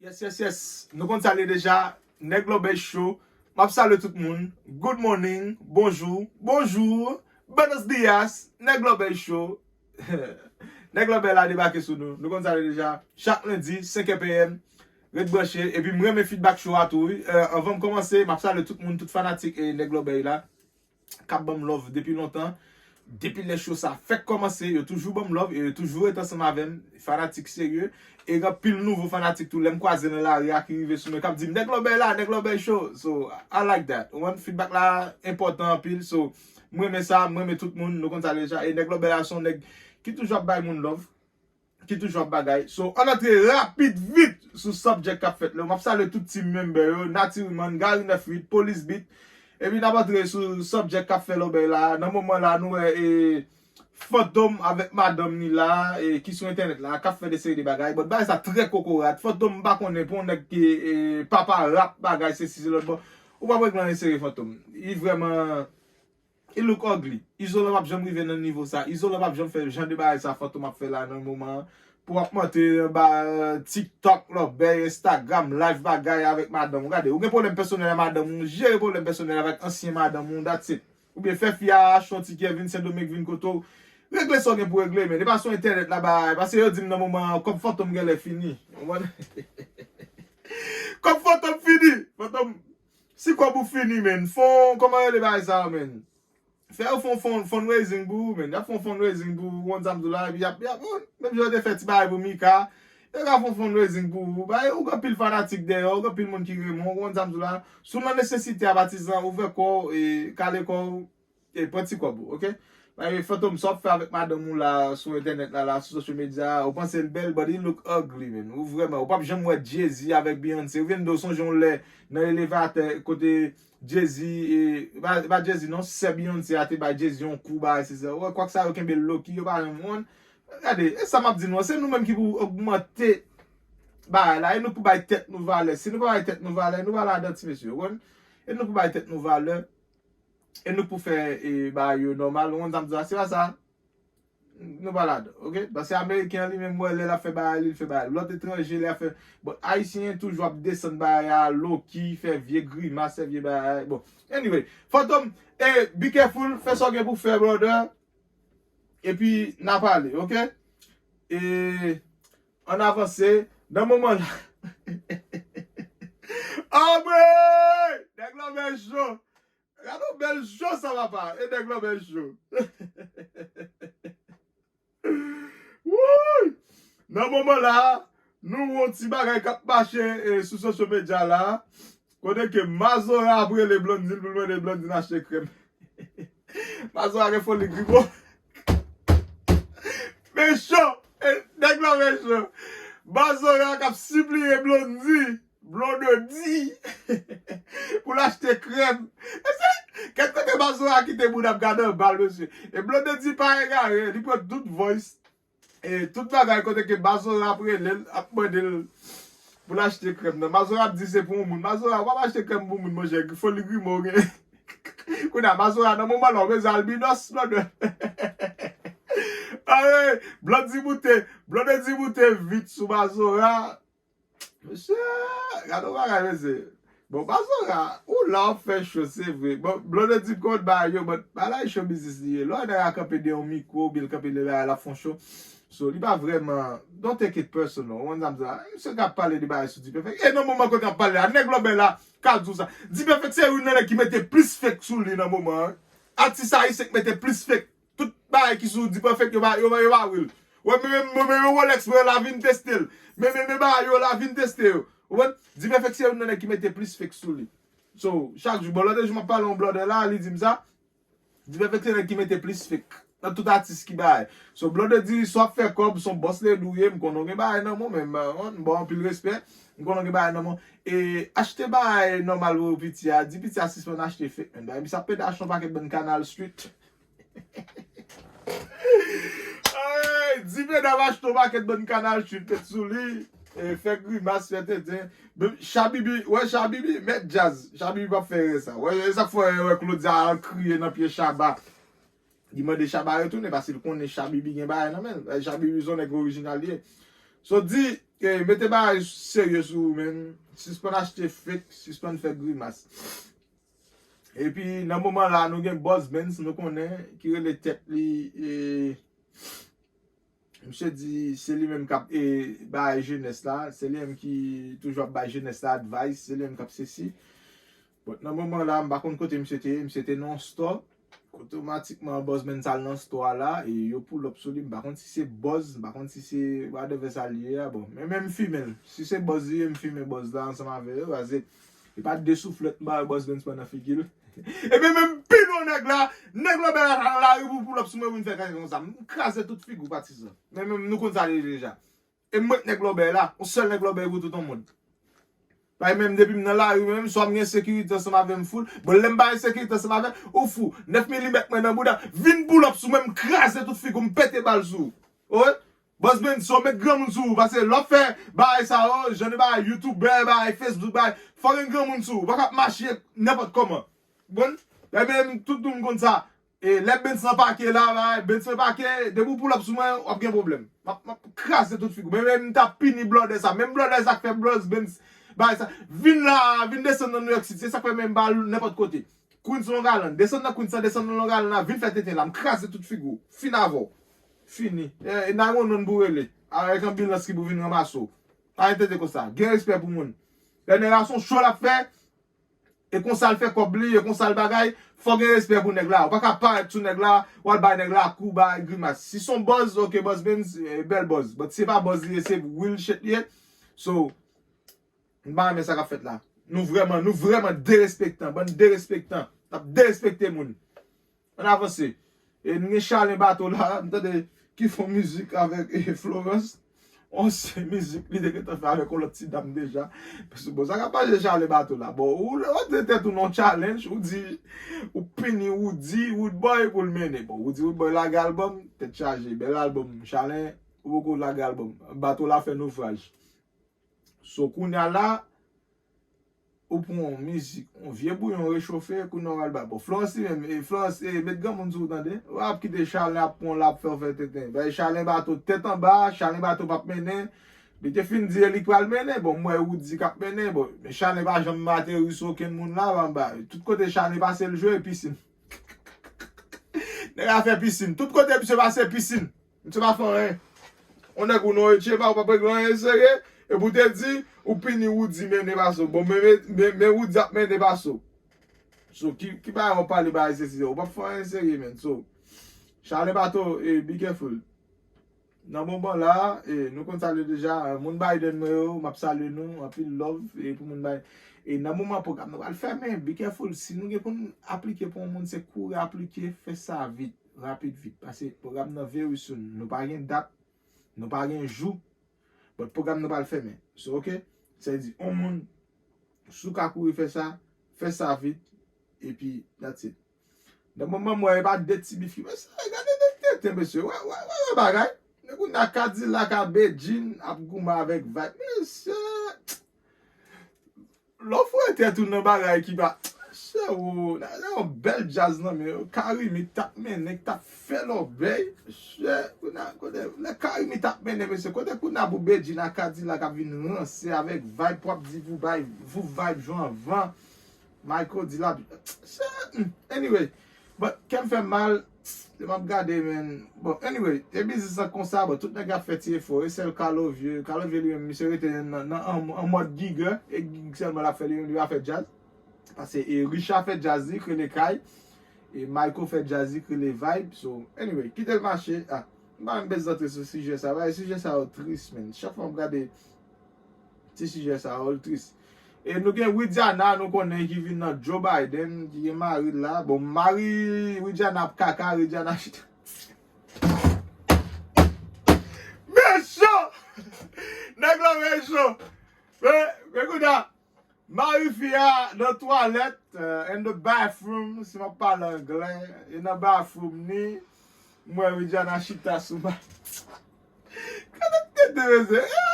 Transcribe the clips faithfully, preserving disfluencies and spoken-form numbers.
Yes, yes, yes. Nou konn sa l ye deja. Nèg Lòbèy Show. M ap salye tout moun. Good morning, bonjou, bonjour, buenos dias, Nèg Lòbèy Show. Nèg Lòbèy la debake sou nou. Nou konn sa l ye deja. Chak lendi, senk è P M. Ret branche. Epi m renmen feedback show a tou, wi. Eh, anvan m kòmanse, m ap salye tout moun, tout fanatik e Nèg Lòbèy la k ap ban m love depi lontan. Depi lè show sa fèk kòmanse, yo toujou ban m love e yo toujou ret ansanm avè m. Fanatik serye. E gen anpil nouvo fanatik tou, lè m kwaze nan lari a ki rive sou mwen, k ap di m, "Nèg Lòbèy la, Nèg Lòbèy Show." So, I like that. Ou konprann? Feedback la enpòtan anpil. So, m renmen sa, m renmen tout moun, nou konn sa deja. E Nèg Lòbèy la se yon nèg ki toujou ap bay moun love, ki toujou ap bagay. So, ann antre rapid vit sou subject k ap fèt la. M ap salye tout team member yo, Natiriman, Gary Nèf Uit, Police Beat. Epi n ap antre sou subject k ap fè lòbèy la. Nan moman la, nou wè e, Fantom avèk madanm ni la, e, ki sou entènèt la, k ap fè de seri de bagay. But bagay sa trè kokorat. Fantom, m pa konnen, pou yon nèg ki e, papa rap, bagay, se si, se lòt bò. Ou p ap regle anyen serye, Fantom. Li vrèman It look ugly. Izolan p ap janm rive nan nivo sa. Izolan p ap janm fè jan de bagay sa Fantom ap fè la nan moman an. Pou w ap monte anba TikTok, lòbèy, Instagram, live bagay avèk madanm ou. Gade, ou gen pwoblèm pèsonèl ak madanm ou, jere pwoblèm pèsonèl avèk ansyen madanm ou, that's it. Oubyen fè fi a achte yon tikè vin Sendomeng vin kote w. Regle sa w gen pou regle, men e pa sou entènèt la bagay. Paske yo di m nan moman an, kòb Fantom genlè fini. Ou konprann? Kòb Fantom fini. Fantom, si kòb ou fini, men, fon, kòman rele bagay sa yo, men? Fè yo fè yon fund, fundraising pou ou, men. Y ap fè yon fundraising pou ou, ou konn sa m di w la, epi y ap, y ap, menm jan yo te fè ti bagay pou Mika, yo ka fè yon fundraising pou ou. Bagay, ou gen anpil fanatik dèyè w, ou gen anpil moun ki renmen w, ou konn sa m di w la. Si w nan nesesite a, patizan, ouvè kò w, e, kale kò w, e, pran ti kòb ou, oke? Bagay, Fantom, sa w ap fè avèk madanm ou la, sou entènèt la, la, sou social media, ou panse l bèl, but it look ugly, man. Ou vrèman, ou p ap janm wè Jay-Z avèk Beyoncé. Ou vin di w sonje yon lè nan elevatè kote Jay-Z, e, e pa, e pa Jay-Z non, sè Beyoncé a te bay Jay-Z yon kou, bagay se sa. Ou wè, kwak sa yo kenbe l low key, yo pa janm wonn. Gade, e sa m ap di nou an, se nou menm ki pou ogmante bagay la, e nou pou bay tèt nou valè. Si nou pa bay tèt nou valè, nou pa ladan ti mesye, ou konn? E nou pou bay tèt nou valè, e nou pou fè, e, bagay yo nòmal, ou konn sa m di la, se pa sa. Nou pa ladan, oke? Paske ameriken an li menm, wè, lè l ap fè bagay li, l fè bagay li. Lòt etranje, lè l ap fè. But ayisyen toujou ap desann bagay a low key, fè vye grimas, fè vye bagay. Bon, anyway, Fantom, e, be careful, fè sa w gen pou fè, brother. Epi, n a pale, oke? E, ann avanse, nan moman la. Anmwey! Nèg Lòbèy Show! Gade yon bèl show sa, papa. E nèg Lòbèy Show. Wouy! Nan moman la, nou wè yon ti bagay k ap mache, e, sou social media la. Kote ke Mazora ap rele Blondine pou l mande Blondine achte krèm. Mazora gen foli gribo. Mechan! E, nèg la mechan. Mazora k ap sipliye Blondie. Blondedy pou l achte krèm. E se, kèt kote Mazora kite moun ap gade anba l, mesye. E Blondedy pa egare, li pran tout voice, e tout bagay kote ke Mazora ap rele l, ap mande l pou l achte krèm nan. Mazora ap di se pou yon moun. Mazora, w ap achte krèm pou moun, monchè, foli grimas w gen. Kounye a, Mazora, nan moman la, w bezwen albinos, brother. Aye, Blondedy moute, Blondedy moute vit sou Mazora. Mesye, gade yon bagay, mesye. Bon, Mazora, ou la w ap fè cho, se vre. Bon, Blondedy konn bagay yo, but bagay la e show business li ye. Lè w wè nèg la kanpe de yon mikwo, oubyen l kanpe de bagay la, l ap fè yon cho. So, li pa vrèman, don't take it personal, ou konn sa m di la. Misye ka pale de bagay sou D-Perfect. E nan moman kote n ap pale la, nèg Lòbèy la ka di w sa. D-Perfect se youn nan nèg ki mete plis fake sou li nan moman an. Atis ayisyen k mete plis fake. Tout bagay ki sou D-Perfect, yo pa, yo pa, yo pa real. Wè, men, men, men, men Rolex mwen la vin teste l. Men, men, men bagay yo la vin teste yo. Ou konprann? D-Perfect se youn nan nèg ki mete plis fake sou li. So, chak jou, bon, lòt jou m ap pale yon brother la, li di m sa. D-Perfect se nèg ki mete plis fake nan tout atis ki bagay. So, Blondedy, si w ap fè kòb, se yon bòs lady w ye, m konnen w gen bagay nan men w, men, m ba w anpil respè. M konnen w gen bagay nan men w. E, achte bagay nòmal pou piti a. Di piti a sispann achte fake, men. Bagay, misye ap pede achte yon pakèt bann Canal Street. Ay, di medam achte yon pakèt bann Canal Street, met sou li. E, fè grimas, fè tenten. Men, Shabibi, wè, Shabibi, mèt djaz. Shabibi p ap fè erè sa. Wè, e sa k fè w wè Claudia al kriye nan pye Shabba. Li mande Shabba retounen, paske l konnen Shabibi gen bagay nan men l. E, Shabibi se yon nèg orijinal li ye. So, di, Ke mete bagay serye sou ou menm. Sispann achte fake, sispann fè grimas. Epi nan moman la, nou gen Boss Benz, nou konnen, ki rele tèt li, e, misye di se li menm k ap, e, bay jenès la, se li menm ki toujou ap bay jenès la advice, se li menm k ap sesi. Bon, nan moman la, m pa konn kote misye te ye, misye te nan yon store. Otomatikman, Boss Benz al nan store la, e yo pull up sou li, m pa konn si se buzz, m pa konn si se whatever sa li ye a, bon. Men, men m fimen l. Si se buzz li ye, m fimen buzz la ansanm avè yo, paske e pa de souflèt m ba Boss Benz pran nan figi l. Ebyen menm pi lwen nèg la, nèg Lòbèy la ta nan lari pou pull up sou mwen pou n fè kake konsa. M kraze tout figi w pati sa. Men menm nou konn sa li ye deja. E mwen k nèg Lòbèy la, yon sèl nèg Lòbèy pou tout yon moun. Bay menm depi m nan lari menm, swa m gen sekirite ansanm avè m full. Bon, lè m pa gen sekirite ansanm avè m, ou fou. Nèf milimèt mwen nan bouda, vin pull up sou mwen, m kraze tout figi w, m pete bal sou ou. Wi. Boss Benz, so met granmoun sou ou, paske lè w fè bagay sa yo, jan de bagay, youtubè, bagay, Facebook, bagay, fò gen granmoun sou ou. Ou pa ka ap mache nenpòt kòman. Bon, bay menm tout moun konn sa. E lè Benz nan pake la, bay, Benz nan pake, depi w pull up sou mwen, w ap gen pwoblèm. M ap, m ap kraze tout figi w. Men, men m t ap pini blòdè sa. Menm blòdè sa k fè Boss Benz bay sa. Vin la, vin desann nan New York City. Se sa k fè men m ba l nenpòt kote. Queens Long Island. Desann nan Queens la, desann nan Long Island la, vin fè tenten la. M kraze tout figi w. Fin avè w. Fini. E, e n a yon nonm pou rele. Avèk anbilans ki pou vin ranmase w. Pa gen tenten konsa. Gen respè pou moun. Lè nèg la se yon show l ap fè, e konsa l fè kòb li, e konsa l bagay, fò gen respè pou nèg la. Ou pa ka parèt sou nèg la, w al bay nèg la kou, bay grimas. Si se yon buzz, ok, Boss Benz, e, bèl buzz. But se pa buzz li ye, se real shit li ye. So, m pa renmen sa k ap fèt la. Nou vrèman, nou vrèman derespektan, bann derespektan. N ap derespekte moun. Ann avanse. E n gen Chalen Bato la, m tande ki fè yon mizik avèk, e, Florence. On se mizik li te gentan fè avèk yon lòt ti dam deja. Bon, sa k ap pase Chalen Bato la. Bon, ou, ou te tèt ou nan challenge, ou di, ou pini Roody, Roodboy pou l mennen. Bon, Roody, Roodboy lage albòm, tèt chaje, bèl albòm, Chalen, ou poko lage albòm. Bato la fè nofraj. So, kounye a la, ou pran yon mizik, yon vye bouyon rechofe, kounye a w al ba. Bon, Florence li menm, e, Florence, e, met granmoun sou ou tande. W ap kite Chalen ap pran w la ap fè w fè tenten. Bay Chalen Bato tèt anba, Chalen Bato p ap mennen. Li te fin di e li k pral mennen. Bon, m wè Roody k ap mennen. Bon, men Chalen pa janm ateri sou okenn moun la, anba. Tout kote Chalen pase l jwe, pisin. Nèg la fè pisin. Tout kote misye pase, pisin. Misye pa fè anyen. On nèg ou non etche pa, ou pa regle anyen serye. Epi w te di, ou pini Roody mennen pase w. Bon, men, men, men, men Roody ap mennen pase w. So, ki, ki bagay w ap pale bagay sesi, ou p ap fè anyen serye, menn. So, Chalen Bato, e, be careful. Nan moman la, e, nou konn sa l ye deja, e, moun Biden mwen yo, m ap salye nou, anpil love, e, pou moun Biden. E nan moman pwogram nou pral fèmen, be careful, si nou gen pou n aplike pou yon moun, se kouri aplike, fè sa vit. Rapid vit. Paske pwogram nan very soon. Nou pa gen dat, nou pa gen jou, but pwogram nan pral fèmen. So, ok? Sa vle di, on moun, si w ka kouri fè sa, fè sa vit, epi that's it. Nan moman m wè, e pa de ti bif ki, mesye, gade de tenten, mesye, wè, wè, wè, wè bagay. Men kounye a Kadilak a Bedjine ap goumen avèk Vybz. Mesye, lè w foure tèt ou nan bagay ki pa, chè, o, nan, nan yon bèl djaz nan men yo, Carimi t ap mennen, k t ap fè lòbèy, chè, kounye a, kote, lè Carimi t ap mennen, mesye, kote kounye a pou Bedjine ak Kadilak ap vin ranse avèk Vybz, pou ap di pou bay, pou Vybz jwe anvan, Michael di l ap, chè, hmm, anyway, but, kè m fè m mal, lè m ap gade, men, bon, anyway, e biznis lan konsa, bon, tout nèg ap fè ti efò, e sèl Carlovie, Carlovie li menm, misye rete nan, nan, an, an mòd gigè, e gig sèlman l ap fè, li menm, li pa fè djaz. Paske, e, Richard fè djaz li, k rele Kay, e Michael fè djaz li, k rele Vybz, so, anyway, kite l mache, ah, m pa menm bezwen antre sou sijè sa, bagay sijè sa yo tris, menn, chak fwa m gade ti sijè sa yo, l tris. E nou gen Widiana, nou konnen ki vin nan Joe Biden, ki gen mari l la. Bon, mari Widiana ap kaka, Widiana chita. Mechan! Nèg la mechan! Men, men kounye a, mari fi a nan twalèt, uh, in the bathroom, si m ap pale anglè, e nan bathroom ni, m wè Widiana chita sou ma. Gade tete mesye. Ah!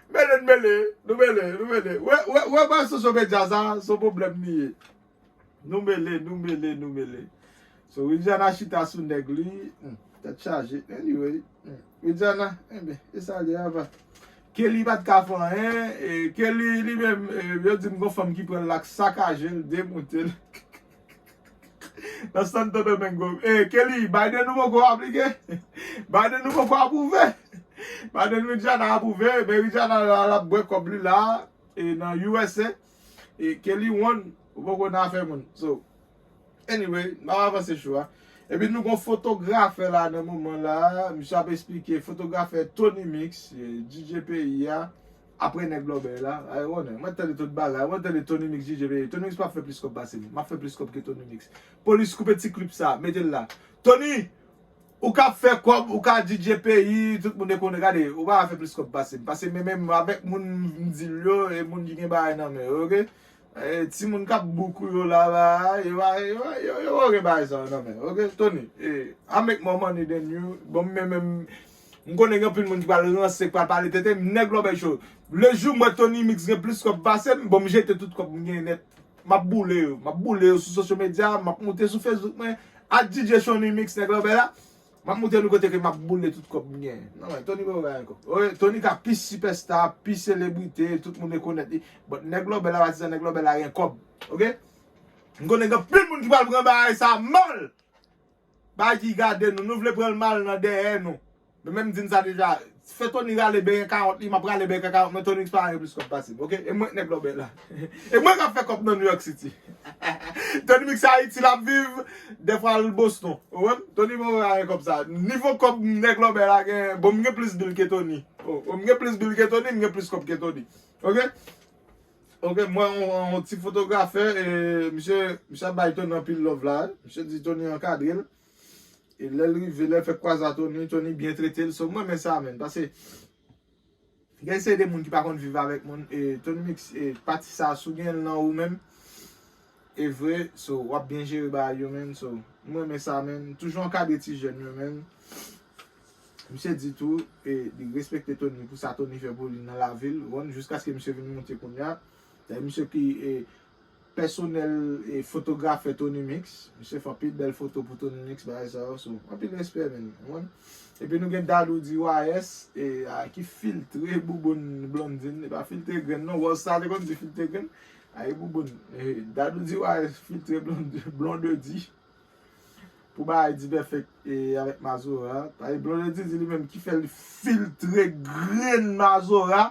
Mele, n mele, nou mele, nou mele. Wè, wè, wè, wè, social media sa, se yon pwoblèm li ye. Nou mele, nou mele, nou mele. So, Widiana chita sou nèg li. Hmm. Tèt chaje. Anyway, hmm. Widiana, enben, e sa li ava. Kelly pa t ka fè anyen. E Kelly, li menm, e, yo di m gon fanm ki pran l la k sakaje l, demoute l. Nan Santo Domingo. E, Kelly, Biden nou poko aplike. Biden nou poko apwouve. Biden Widiana apwouve. Men Widiana la, l ap bwè kòb li la. E nan U S A. E Kelly One, ou poko nan afè moun. So, anyway, m ap avanse show a. Epi nou gon fotografè la nan moman la. Misye ap esplike fotografè Tony Mix, e, D J peyi a. Apre nèg lòbèy la. Ay, konnen. Mwen tande tout bagay. Mwen tande Tony Mix D J peyi. Tony Mix p ap fè plis kòb pase m. M ap fè plis kòb ke Tony Mix. Polis koupe ti klip sa. Mete l la. Tony! Ou ka fè kòb, ou ka D J peyi, tout moun te konnen, gade, ou pa ka fè plis kòb pase m. Pase men menm avèk moun m di l yo, e moun ki gen bagay nan men yo, oke? E, timoun k ap bouk ou yo la, ba, yo pa, yo, yo, yo pa gen bagay sa yo nan men, oke? Tony, e, I make more money than you. Bon, men menm, m konnen gen anpil moun ki pral ranse, ki pral pale tenten, m nèg lòbèy cho. Le jou m wè Tony Mix gen plis kòb pase m, bon, m jete tout kòb m gen nèt. M ap boule yo. M ap boule yo sou social media, m ap moute sou Facebook mwen, at D J Tony Mix, nèg lòbèy la. M ap moute nou kote ke m ap boule tout kòb m gen. Non, men, Tony pa bay kòb. Wi, Tony ka pi sipèsta, pi selebrite, tout moun rekonèt li. But nèg lòbèy la, patizan nèg lòbèy la gen kòb. Oke? M konnen gen anpil moun ki pral pran bagay sa mal. Bagay ki gade nou, nou vle pran l mal nan dèyè nou. Men menm di n sa deja, fè Tony rale benyen kawòt li, m ap rale benyen kawòt mwen, Tony pa gen plis kòb pase m, oke? E mwen k nèg lòbèy la. E mwen k ap fè kòb nan New York City. Tony Mix Ayiti l ap viv, dèfwa l Boston. Ou konprann? Tony pa gen kòb sa. Nivo kòb nèg lòbèy la gen, bon, m gen plis bil ke Tony. O, o, m gen plis bil ke Tony, m gen plis kòb ke Tony. Oke? Oke, mwen, yon, yon ti fotografè, e, misye, misye ap bay Tony anpil love la. Misye di Tony ankadre l. E lè l rive, lè l fèk kwaze a Tony, Tony byen trete l. So, mwen renmen sa, menn. Pase, gen seri de moun ki pa konn viv avèk moun. E Tony Mix, e pati sa, si w gen l nan ou menm, e vre, so, w ap byen jere bagay yo, menn. So, mwen renmen sa, menn. Toujou ankadre ti jèn yo, menn. Misye di tou, e, li respekte Tony pou sa Tony fè pou li nan lavi l, ou konprann, jiskaske misye vin monte kounye a. Se misye ki, e, pèsonèl, e, fotografè Tony Mix. Misye fè anpil bèl foto pou Tony Mix, bagay sa yo. So, anpil respè, menn, ou konprann. Epi nou gen Dadou D Y S, e, a, ki filtre bouboun Blondine. E pa filtre grenn, non. Wall Star te konn di filtre grenn. Ay, bouboun. E, Dadou D Y S filtre Blonde, Blondedy. Pou bagay D-Perfect, e, avèk Mazora. Pase Blondedy di li menm ki fè l filtre grenn Mazora.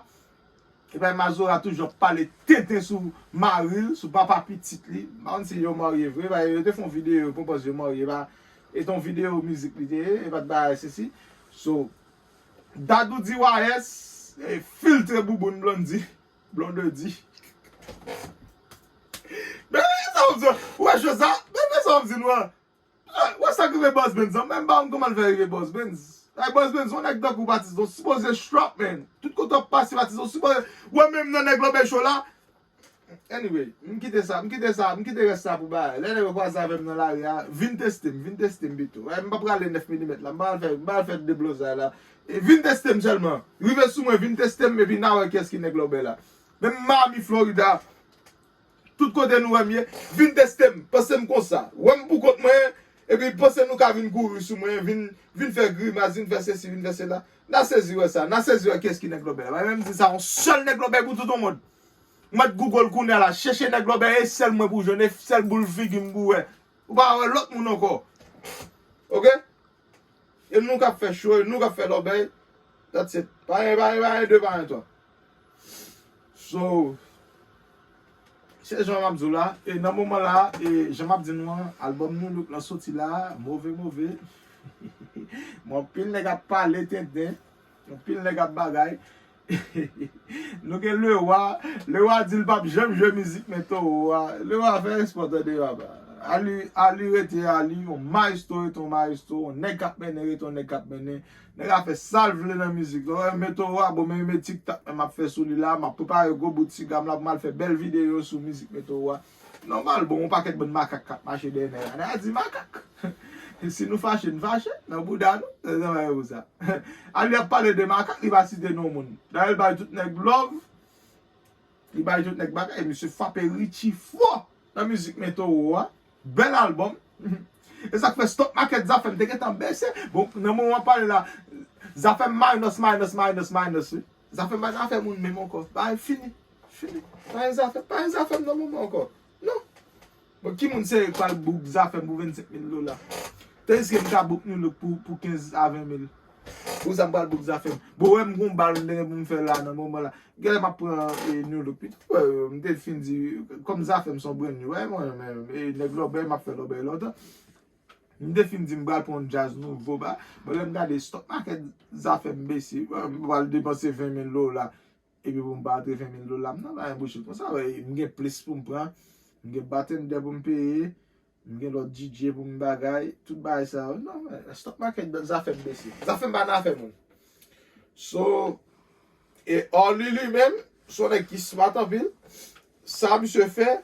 E pase Mazora toujou ap pale tenten sou mari l, sou papa pitit li. M pa konn si yo marye vre, pase yo te fè yon videyo, pou m panse yo marye, pa, e te yon videyo mizik li te ye, e pa t bagay sesi. So, Dadou D Y S, e, filtre bouboun Blondedy. Blondedy. Men sa w di, ou wè cho sa? Men, men sa w di nou an. Ah, wè sa k rive Boss Benz an, menm pa konn kòman l fè rive Boss Benz. Ay, Boss Benz, yon nèg tankou w patizan, w sipoze strap, man. Tout kote w ap pase, patizan, w sipoze, wè menm nan nèg lòbèy cho la. Anyway, m kite sa, m kite sa, m kite rès sa pou bagay. Lè nèg yo kwaze avè m nan lari a, vin teste m, vin teste m pito. Ay, m pa prale nèf milimèt la, m pa al fè, m pa al fè deblozay la. E vin teste m sèlman. Rive sou mwen, vin teste m, epi n a wè kiyès ki nèg lòbèy la. Menm Miami, Florida, tout kote nou wè m ye, vin teste m, panse m konsa. Wè m pou kont mwen, epi panse nou ka vin kouri sou mwen, vin, vin fè grimas, vin fè sesi, vin fè sela. N a sezi wè sa, n a sezi wè kiyès ki nèg lòbèy la. Mwen menm di sa, yon sèl nèg lòbèy pou tout yon mond. Mèt Google kounye a la, chèche nèg lòbèy, e sèl mwen pou jwenn, e sèl boul figi m pou wè. Ou pa wè lòt moun ankò. Oke? E nou k ap fè cho, e nou k ap fè lòbèy. That's it. Pa gen, pa gen, pa gen de, pa gen twa. So, se jan m ap di w la. E nan moman la, e jan m ap di nou an, albòm Nou Look lan soti la, move, move. Bon, anpil nèg ap pale tenten. Anpil nèg ap bagay. Nou gen Lewa. Lewa di l p ap janm jwe mizik men towo a. Lewa fè espò tande papa. Ali, Ali rete Ali, yon maestro rete yon maestro, yon nèg k ap mennen rete yon nèg k ap mennen. Nèg la fè sa l vle nan mizik. Lè w wè men towo a, bon, men, men TikTok menm ap fè sou li la, m ap prepare gwo bout siga m la pou m al fè bèl videyo sou mizik men towo a. Nòmal, bon, yon pakèt bann makak k ap mache dèyè nèg la. Nèg la di makak. Si nou fache, n fache, nan bouda nou. Se sa m wè pou sa. Ali ap pale de makak, li pa site non moun. Dayè l bay tout nèg love. Li bay tout nèg bagay. Misye frape Richie fò nan mizik men towo a. Bèl albòm. E sa k fè stock market Zafèm te gentan bese. Bon, nan moman w ap pale la, Zafèm minus, minus, minus, minus, wi. Zafèm pa nan afè moun menm ankò. Bagay fini. Fini. Pa gen Zafèm, pa gen Zafèm nan moman ankò. Non. Bon, ki moun serye k pral book Zafèm pou vennsenk mil dola? Tandiske m ka book New Look pou, pou kenz a ven mil. Pou sa m pral book Zafèm. Bon, wè m gon bal m te gen pou m fè la nan moman la. Genlè m ap pran e, New Look pito. Wè, m te fin di, kòm Zafèm se yon brand new, wè, mwen menm, e, nèg lòbèy, m ap fè lòbèy lontan. M te fin di m pral pran yon djaz nouvo ba. Bon, lè m gade stock market Zafèm bese, wè, m pral depanse ven mil dola. Epi pou m pa antre ven mil dola m nan, pa gen bouchit konsa, wè, m gen plis pou m pran, m gen bartender pou m peye, m gen lòt D J pou m bagay, tout bagay sa yo. Non, men, stock market, Zafèm bese. Zafèm pa nan afè moun. So, e Orly li menm, se yon nèg ki smart anpil. Sa misye fè,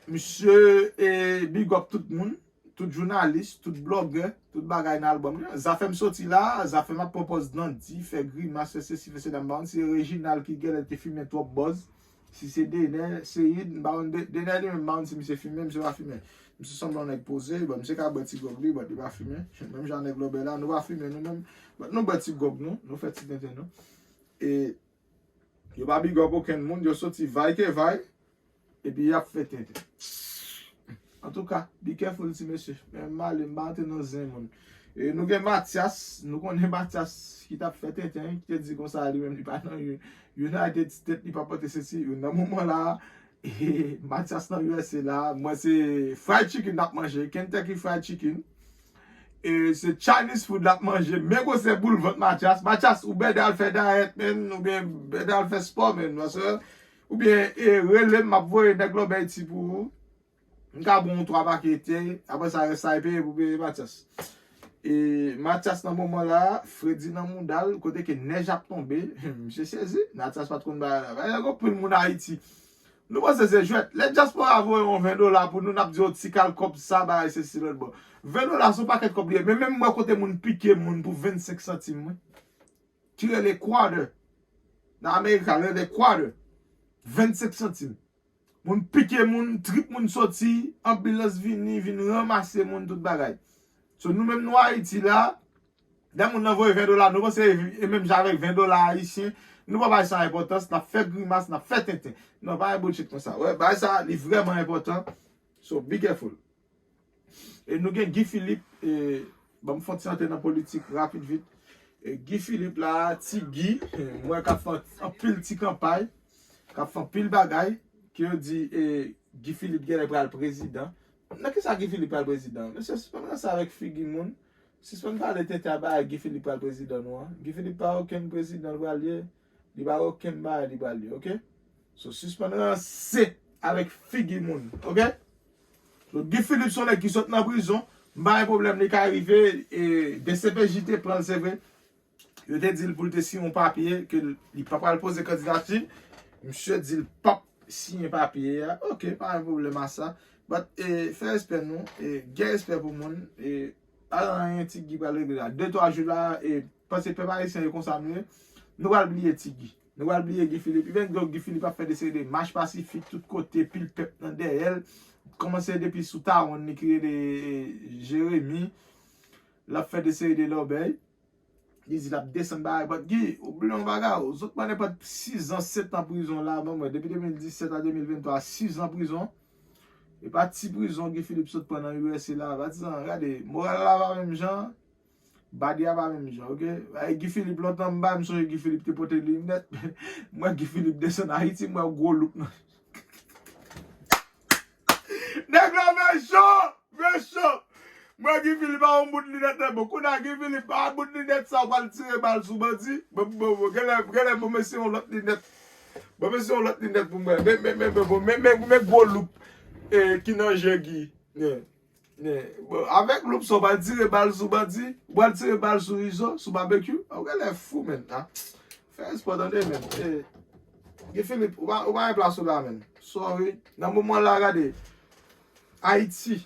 misye, e, big up tout moun, tout jounalis, tout blogger, tout bagay nan album li. Zafèm soti la, Zafèm ap pran pòz Dandi, fè grimas, fè sesi, fè sela, m pa konn si se Reginald ki genlè te fimen twòp buzz. Si se Dener, Seyid, m pa konn De-, Dener li menm, m pa konn si misye fimen, misye pa fimen. Misye sanble yon nèg poze, bon, misye ka bwè ti gwòg li, but li pa fimen. Menm jan nèg lòbèy la, nou pa fimen nou menm, but nou bwè ti gwòg nou, nou fè ti tenten nou. E yo pa big up okenn moun, yo soti vay ke vay, epi y ap fè tenten. Antouka, be careful ti mesye. Men m ale, m pa antre nan zen moun. E nou gen Mathias, nou konnen Mathias ki t ap fè tenten, ki te di konsa li menm li pa nan U-, United States, li pa pote sesi. Nan moman la, e, Mathias nan U S A la, mwen se fried chicken n ap manje, Kentucky Fried Chicken. E se Chinese food l ap manje, men gwosè boul vant Mathias. Mathias, ou bèdè al fè dayèt, menn, oubyen bèdè al fè spò, menn, paske, oubyen, e, rele m, m ap voye nèg lòbèy ti pou ou. M ka bon yon twa pakete, apre sa, rès la e peye pou peye Mathias. E Mathias nan moman la, fredi nan mouda l, kote ke nèj ap tonbe, misye sezi, Mathias pa t konn bagay la. Bagay la gon pil moun Ayiti. Nou panse se jwèt. Lè dyaspora voye yon ven dola pou nou, n ap di yo ti kal kòb sa, bagay sesi lòt bò. Ven dola se yon pakèt kòb li ye. Men menm m wè kote moun pike moun pou vennsenk santim, wi. Ki rele quarter. Nan Amerika, yo rele quarter. Vennsenk santim. Moun pike moun, trip moun soti, anbilans vini, vin ranmase moun, tout bagay. So, nou menm nou Ayiti la, lè moun nan voye ven dola, nou panse e menm jan avèk ven dola ayisyen, nou pa bay sa enpòtans, n ap fè grimas, n ap fè tenten. Non, pa gen bullshit konsa. Wè, bagay sa, li vrèman enpòtan. So, be careful. E nou gen Guy Philippe, e, ban m fè yon ti antre nan politik rapid vit. E, Guy Philippe la, Ti Guy, e, m wè k ap fè anpil ti kanpay, k ap fè anpil bagay, ke yo di, e, Guy Philippe genlè pral prezidan. Nan kisa Guy Philippe pral prezidan? Mesye, sispann ranse avèk figi moun. Sispann pale tenten a bagay Guy Philippe pral prezidan nou an. Guy Philippe pa okenn prezidan l pral ye. Li pa okenn bagay li pral ye, oke? So, sispann ranse avèk figi moun, oke? So, Guy Philippe se yon nèg ki sot nan prizon. M pa gen pwoblèm, li ka rive, e, D C P J te pran l, se vre. Yo te di l pou l te siyen yon papye ke l, li pa pral poze kandidati. Misye di l p ap siyen papye a. Oke, pa gen pwoblèm a sa. But, e, fè respè nou, e, gen respè pou moun, e, pa gen anyen Ti Guy pral regle la. De twa jou la, e, paske pèp ayisyen yo konsa nou ye. Nou pral bliye Ti Guy. Nou pral bliye Guy Philippe. Even though Guy Philippe ap fè de seri de mach pasifik tout kote, pil pèp nan dèyè l. Kòmanse depi sou tawon li ki rele, e, Jeremi. L ap fè de seri de lòbèy. Li di l ap desann bagay. But Guy, ou bliye yon bagay, ou sot pran nenpòt sizan, setan prizon la, ban mwen, depi de mil disèt a de mil venntwa, sizan prizon. E pa ti prizon Guy Philippe sot pran nan U S A la. Patizan, gade, moral la pa menm jan, badi a pa menm jan, oke? Ay, Guy Philippe, lontan m pa m sonje Guy Philippe te pote linèt. M wè Guy Philippe desann Ayiti, m wè gwo loup nan. Nèg la mechan! Mechan! Mwen Guy Philippe a yon bout linèt nan bon. Kounye a Guy Philippe a bout linèt sa w pral tire bal sou bandi. Bon, bon, bon, genlè, genlè, bon, mesye yon lòt linèt. Bon, mesye yon lòt linèt pou mwen. Men, men, men, men, bon, men, men, men gwo loup, e, ki nan je Guy. Men, men, bon, avèk loup sa w pral tire bal sou bandi, w pral tire bal sou Izo, sou Babekyou. Ou genlè fou, menn, a. Fè espò tande, menn. E, Guy Philippe, ou pa, ou pa gen plas ou la, menn. Sorry. Nan moman la, gade. Ayiti.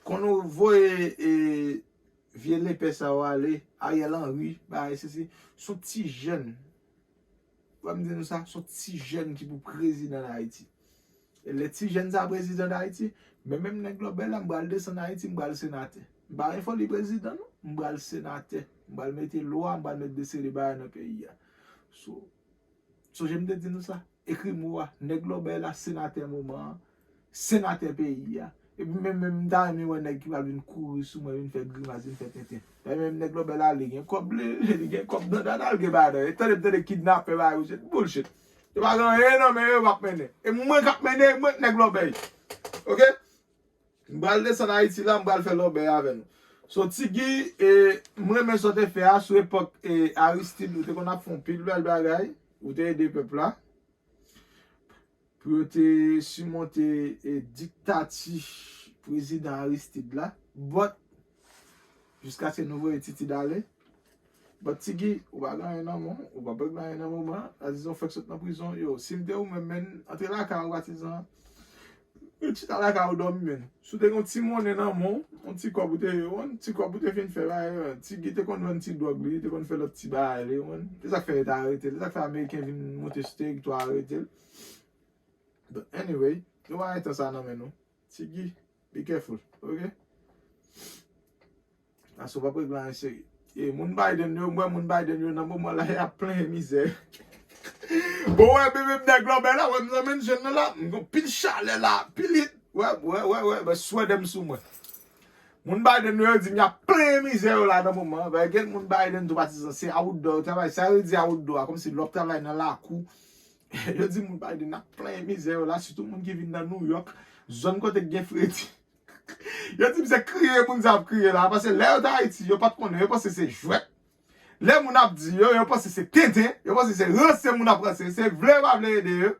Kon nou voye, e, vye lepè sa yo ale, Ariel Henry, bagay sesi, se yon ti jèn. Wè m di nou sa, se yon ti jèn ki pou prezidan Dayiti. E lè ti jèn sa prezidan Dayiti, men menm nèg lòbèy la, m pral desann Ayiti, m pral senatè. M pa gen foli prezidan, non. M pral senatè. M pral mete lwa, m pral mete de seri de bagay nan peyi a. So, sonje m te di nou sa. Ekri mo a. Nèg lòbèy la, senatè moman an. Senatè peyi a. Epi menm, menm m ta renmen wè nèg ki pral vin kouri sou mwen, vin fè grimas, vin fè tenten. Paske menm nèg lòbèy la, li gen kòb, li, li gen kòb nan dada l, gen bagay nan. E tande, tande kidnapè, bagay, bullshit, bullshit. Yo pa gen anyen nan men yo, yo p ap mennen. E mwen k ap mennen, e mwen k nèg lòbèy. Oke? M pral desann Ayiti la, m pral fè lòbèy avè nou. So, Ti Guy, e, m renmen sa w te fè a sou epòk, e, Aristide, ou te konn ap fè yon pil bèl bagay, ou te ede pèp la pou yo te simonte, e, diktati prezidan Aristide la. But, jiskaske nou voye Titid ale. But Ti Guy, ou pa gen anyen nan men w, ou pa regle anyen nan moman an. Patizan w fèk sot nan prizon, yo, si m te ou menm, menn, antre lakay ou, patizan. Ou chita lakay ou dòmi, menn. Si w te gen yon ti monnen nan men w, yon ti kòb ou te, yon ti kòb ou te fin fè, bagay, Ti Guy te konn vann ti dwòg li, te konn fè lòt ti bagay li, ou konprann. Se sa k fè yo te arete l, se sa k fè Ameriken vin monte sou teritwa arete l. But anyway, nou pa gen tan sa nan men nou. Ti Guy, be careful, oke? Paske w p ap regle anyen serye. E moun Biden yo, m wè moun Biden yo nan moman la, y ap plenyen mizè. Bon, wè, menm nèg lòbèy la, wè, m nan menm jèn nan la, m gon pil chalè la, pil hit. Wè, wè, wè, wè, ben, swèdè m sou mwen. Moun Biden yo, yo di m y ap plenyen mizè yo la nan moman an. Ben, gen moun Biden tou patizan, se outdoor yo travay. Sa yo di outdoor a, kòmsi lè w ap travay nan lakou. Yo di moun Biden ap plenyen mizè yo la, sitou moun ki vin nan New York, zòn kote k gen fredi. Yo di m se kriye moun sa ap kriye la, paske lè yo t Ayiti, yo pa t konnen, yo panse se jwèt. Lè moun ap di yo, yo panse se tenten, yo panse se ranse moun ap ranse, se vle yo pa vle ede yo.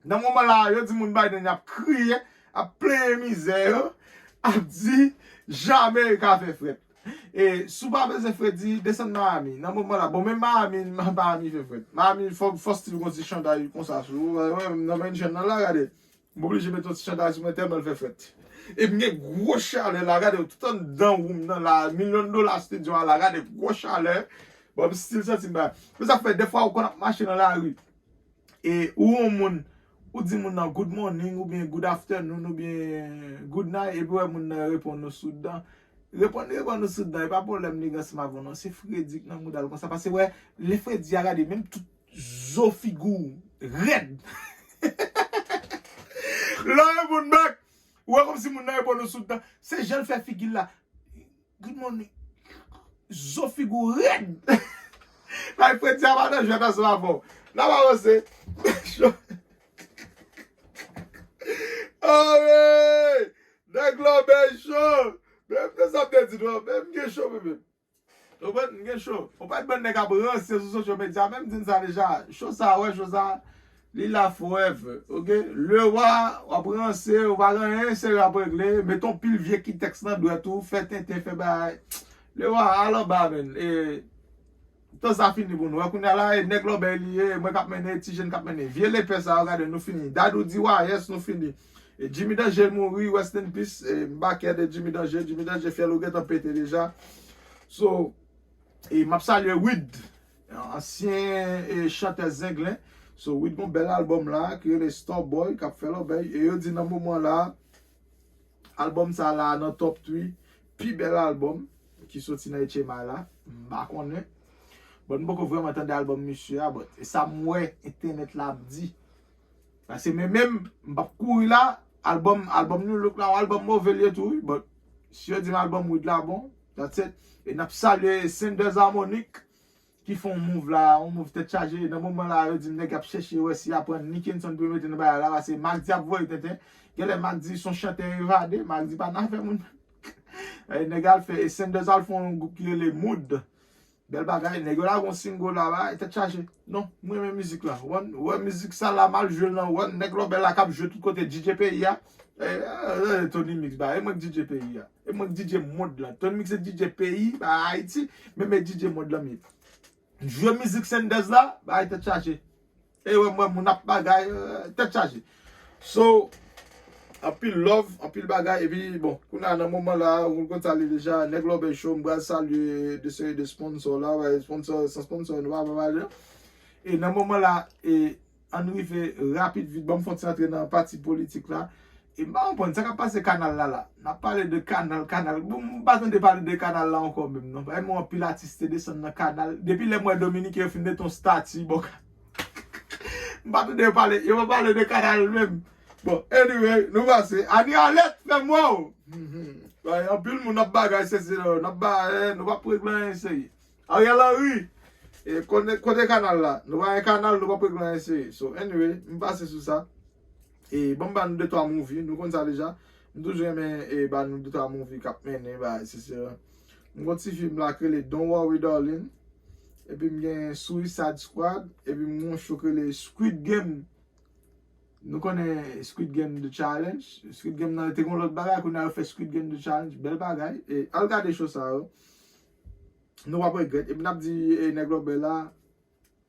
Nan moman la, yo di moun Biden ap kriye, ap plenyen mizè yo, ap di jan Amerik ap fè frèt. E si w pa bezwen fredi, desann Miami. Nan moman la, bon, menm Miami, Miami fè frèt. Miami, fò, fò still gon ti chanday konsa sou ou. Wè, wè, nan menm jèn nan la, gade. M oblije mete yon ti chanday sou mwen tèlman l fè frèt. E m gen gwo chalè la, gade, tout anndan woum nan la, milyon dola estidyo a la, gade, gwo chalè. Bon, m still santi m ba. Se sa k fè, dèfwa, ou konn ap mache nan lari, e ou yon moun, ou di moun nan good morning, oubyen good afternoon, oubyen good night, epi wè moun nan reponn ou sou dan. Reponn, reponn ou sou dan, e pa pwoblèm li gen ansanm avè w non, se fredi k nan mouda l konsa, paske wè, lè fredi a gade, menm tout zo figi w rèd. Lè w reponn bak, ou wè kòmsi moun nan reponn ou sou dan, se jan l fè figi l la. Good morning. Zo figi w rèd. Bay fredi a pa nan jwèt ansanm avè w. N ap avanse. Amen! Nèg lòbèy cho. Men m te sa m te di non, men m gen cho menm. Ou konprann? M gen cho. Ou pa t bann nèg ap ranse sou social media, men m di n sa deja. Cho sa, wè, cho sa, li la forever, oke? Lewa, w ap ranse, ou pa gen anyen serye w ap regle, mete yon pil vye kitèks nan dwèt ou, fè tenten, fè bagay. Lewa, al anba, menn. E, tan sa fini pou nou. Wè, kounye a la, e nèg lòbèy li ye, mwen k ap mennen, ti jèn k ap mennen. Vye lepè sa yo, gade, nou fini. Dadou di wayès, nou fini. E Jimmy Danger mouri, rest in peace. E m pa kè de Jimmy Danger. Jimmy Danger fyèl ou gentan pete deja. So, e m ap salye Wid, ansyen, e, chantè Zenglen. So, Wid gon bèl albòm la, ki rele Starboy, k ap fè lòbèy. E yo di nan moman la, albòm sa la nan top three pi bèl albòm ki soti nan H M I la. M pa konnen. Bon, m poko vrèman tande albòm misye a, but e sa m wè entènèt la ap di. Paske men menm, m p ap kouri la, albòm, albòm New Look la, yon albòm move l ye tou, wi, but si yo di m albòm Wid la bon, that's it. E n ap salye Senders Harmonic, ki fè yon move la, yon move tèt chaje. Nan moman la, yo di m nèg ap chèche wè si y ap pran Nickenson pou yo mete nan bagay la, paske Mack D ap voye tenten. Genlè Mack D se yon chantè evade, Mack D pa nan afè moun. E nèg al fè, e Senders al fè yon gwoup ki rele Mood. Bèl bagay, nèg yo lage yon single la, bagay tèt chaje. Non, m renmen mizik la. Ou konprann? Ou wè mizik sa la, m al jwe l nan, ou konprann, nèg lòbèy la k ap jwe tout kote, D J peyi a. E, e, e, Tony Mix, ba, e mwen k D J peyi a. E mwen k D J mond lan. Tony Mix se D J peyi, ba, Ayiti, men men D J mond lan m ye. Jwe mizik Senders la, bagay tèt chaje. E wè, mwen, moun ap bagay, e, tèt chaje. So, anpil love, anpil bagay, epi, bon, kounye a nan moman la, ou konn sa li deja, nèg lòbèy cho, m pral salye de seri de sponsor la, wè, sponsor, san sponsor, nou pa, pa pale, non. E nan moman la, e, ann rive rapid vit. Ban m fè yon ti antre nan pati politik la. E m pa konprann sa k ap pase kanal la la. N ap pale de kanal, kanal. Bon, m pa tande pale de kanal la ankò menm non. Paske m wè anpil atis te desann nan kanal. Depi lè m wè Dominiken yo fin mete yon stati bò kanal. M pa tande yo pale, yo pa pale de kanal menm. Bon, anyway, nou pase. Ani Alèt, fè m wè w. Bay, anpil moun ap bagay, se, se, n ap ba, eh, nou p ap regle anyen serye. Ariel Henry, e, kote, kote kanal la? Nou pa gen kanal, nou p ap regle anyen serye. So, anyway, m pase sou sa. E, ban m ba nou de twa movie, nou konn sa deja. M toujou renmen, e, ba nou de twa movie k ap mennen, bay, se, se, m gon ti fim la k rele Don't Worry Darling. Epi m gen Suicide Squad. Epi m gon show k rele Squid Game. Nou konnen Squid Game The Challenge. Squid Game nan te gon lòt bagay, kounye a yo fè Squid Game The Challenge. Bèl bagay. E al gade show sa yo. Nou p ap regrèt. Epi n ap di, e, nèg lòbèy la,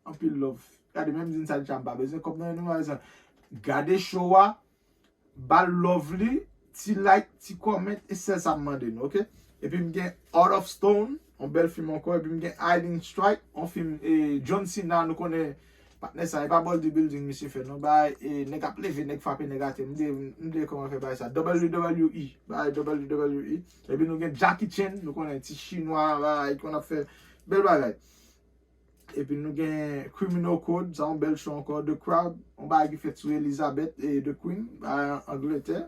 anpil love. Gade, menm di n sa deja, m pa bezwen kòb nan men nou, pa bezwen. Gade show a, ba l love li, ti like, ti comment, e sèl sa m mande nou, oke? Epi m gen Heart of Stone, yon bèl fim ankò, epi m gen Hiding Strike, yon fim, e, John Cena, nou konnen patnè sa, e pa bodybuilding misye fè, non, bay, e, nèg ap leve, nèg frape, nèg atè, m de, m de kòman fè bay sa, W W E, bay, W W E, epi nou gen Jackie Chan, nou konnen ti chinwa, bay, konn ap fè bèl bagay. Epi nou gen Criminal Code, sa yon bèl show ankò. The Crown, yon bagay ki fèt sou Elizabeth e The Queen, a, Angletè.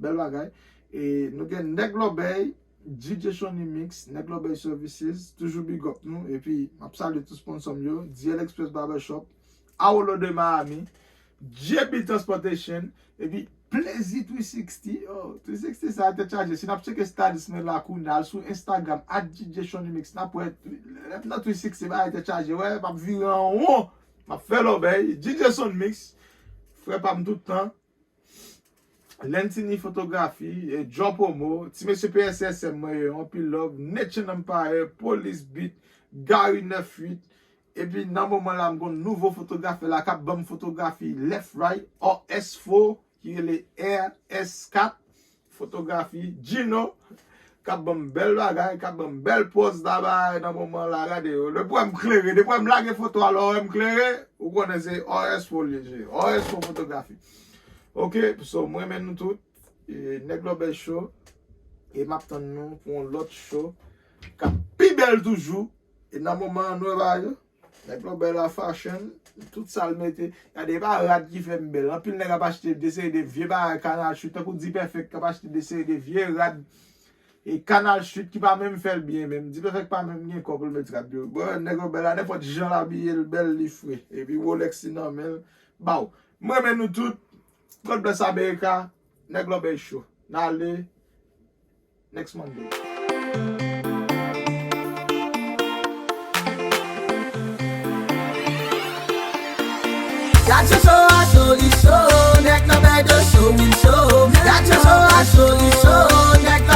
Bèl bagay. E nou gen Nèg Lòbèy, D J Shonny Mix, Nèg Lòbèy Services, toujou big up nou. Epi, m ap salye tout sponsò m yo, D L Express Barbershop, Aolo de Miami, J B Transportation, epi Plezi three sixty, oh, three sixty sa tèt chaje. Si n ap tcheke status mwen la kounye a, al sou Instagram, at D J Shonny Mix, n ap wè, lè m nan three sixty, bagay tèt chaje. Wè, m ap vire anwon, m ap fè lòbèy. D J Shonny Mix, frè pa m tout tan. Lentini Fotografi, e, John Promo, ti mesye P S S M mwen yo, anpil love, Nature Empire, Police Beat, Gary nèf uit, epi nan moman la, m gon nouvo fotografè la k ap ban m fotografi left, right, R S four, ki rele R S kat Fotografi, Gino, k ap ban m bèl bagay, k ap ban m bèl pòz la, bay, nan moman la, gade yo. Depi w wè m klere, depi w wè m lage foto a, lè w wè m klere, ou konnen se R S four li ye, R S four Fotografi. Oke, so, mwen renmen nou tout, e, Nèg Lòbèy Show, e m ap tann nou pou yon lòt show k ap pi bèl toujou, e nan moman an, nou wè bagay yo. Nèg Lòbèy la fashion, tout sa l mete. Gade, e pa rad ki fè m bèl. Anpil nèg ap achte de seri de vye bagay Canal Street, tankou D-Perfect k ap achte de seri de vye rad, e, Canal Street ki pa menm fè l byen menm. D-Perfect pa menm gen kò pou l met rad yo. Bon, Nèg Lòbèy la, nenpòt jan l abiye, l bèl, li fre. Epi Rolex li nan men l. Baw. M renmen nou tout. God bless America. Nèg Lòbèy Show. N ale. Next Monday. Gad show show a soli show, nèg nan bèy de show, win show. Gad show show a soli show, nèg